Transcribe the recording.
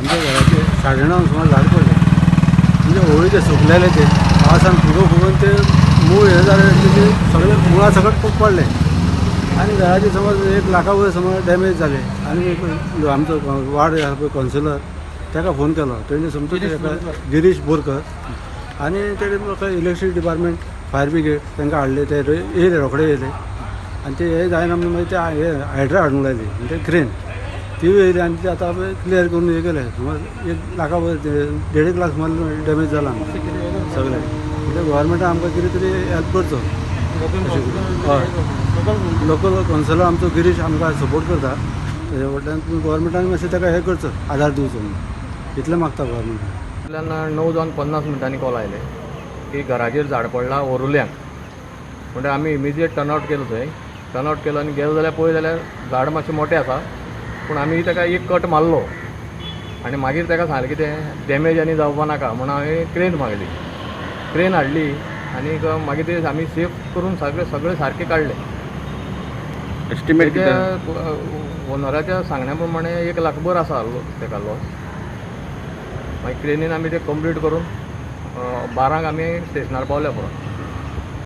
आमच्या घराचे 9:30 सुमार झाड पडलें. म्हणजे होळीचे सुकलेले ते पावसान फुगो फुगून ते मूळ हे जाले, तेजे सगळे मुळा सकट पडले आनी घराचे समज 1 लाखा वयर समज डॅमेज जाले. आनी एक आमचो वार्ड आसा पळय कावन्सिलर, ताका फोन केलो. तेणी समजो तेका गिरीश बोरकर आनी तेणे म्हाका इलेक्ट्रिसिटी डिपार्टमेंट, फायर ब्रिगेड तांकां हाडले. ते येयले, रोखडे येयले आनी ते हे जायना म्हणून मागीर ते हे हायड्रा हाडूंक लायली, म्हणजे क्रेन, ती येयली आनी ते आतां पळय क्लियर करून हे केले. सुमार 1 लाखा वयर, 1.5 लाख सुमार डॅमेज जाला आमकां सगळें. म्हणजे गोवोरमेंटान आमकां कितें तरी हेल्प करचो अशें करून. हय, लोकल कावन्सिलर आमचो गिरीश आमकां सपोर्ट करता. तेज्या वटल्यान तुमी गोवोरमेंटान मातशें ताका हें करचो, आदार दिवचो म्हणून इतलें मागता गोवोरमेंटान. आपल्यान 9:50 कॉल आयले की घराचेर झाड पडलां ओरुल्यांक. म्हणटा आमी इमिजिएट टर्नआवट केलो थंय. टर्नआवट केलो आनी गेलो जाल्यार पळय जाल्यार झाड मातशें मोटें आसा, पूण आमी ताका एक कट मारलो आनी मागीर ताका सांगलें कितें डॅमेज आनी जावपा नाका म्हणून हांवें क्रेन मागली. क्रेन हाडली आनी मागीर ते आमी सेफ करून सगळे सगळे सारके काडले. एस्टिमेट कितें? ओनराच्या सांगण्या प्रमाणे 1 लाखभर आसा ताका लॉस. मागीर क्रेनीन आमी ते कंप्लीट करून 12 आमी स्टेशनार पावल्या पुरो.